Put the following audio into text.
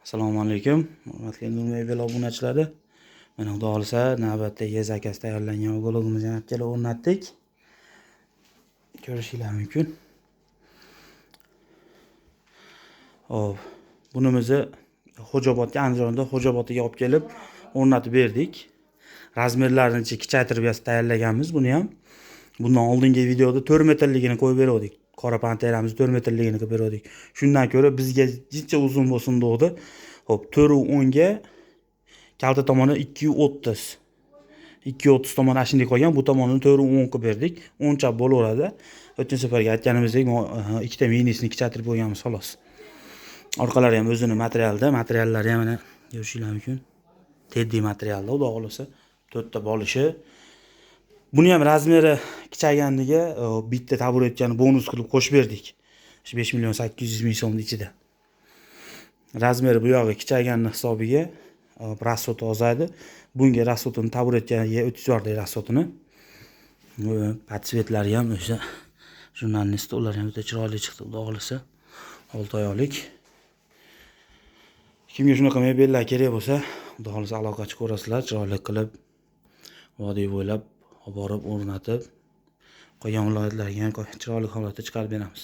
Assalomu alaykum, hurmatli Nur Mebel obunachilari. Mana, Xudo xohlasa, navbatdagi zakaz tayyorlangan уголок imizni ham olib kelib o'rnatdik. Ko'rishinglar mumkin. Xo'p, bunimizni Xo'jaobodga, Andijonda Xo'jaobodga olib kelib o'rnatib berdik. Размер larini kichaytirib tayyorlaganmiz buni ham. Bundan oldingi videoda 4 metrligini qo'yib berdik. Qora panteramiz 4 metrligini qilib berdik. Shundan ko'ra bizga jicha uzun bo'lsin degdi. Xo'p, 4.10 ga kalta tomoni 2.30. 2.30 tomoni ana shunday qolgan, bu tomonini 4.10 qilib berdik. O'ncha bo'laveradi. O'tgan safargi aytganimizdek, ikkita minisini kichaytirib qo'yganmiz xolos. Orqalari ham o'zini materialda, materiallari ham mana ko'rishinglar mumkin. Teddy materialda, Xudo xohlasa, to'rtta bolishi. Buni ham размер i kichayganiga bitta taburetkani bonus qilib qo'shib berdik. Shu 5 million 800 ming so'mni ichida. Размер i bu yog'i kichayganini hisobiga расход i ozaydi. Bunga расход ini taburetkaga o'tkazib yubordik расход ini. Подсвет lari ham o'sha jurnalni stollari ham juda chiroyli chiqdi, Xudo xohlasa. Olti oyoqlik. Kimga shunaqa mebellar kerak bo'lsa, Xudo xohlasa aloqa chiqaverasizlar, chiroyli qilib vodiy bo'ylab olib borib o'rnatib, qolgan viloyatlarga ham chiroyli holatda chiqarib beramiz.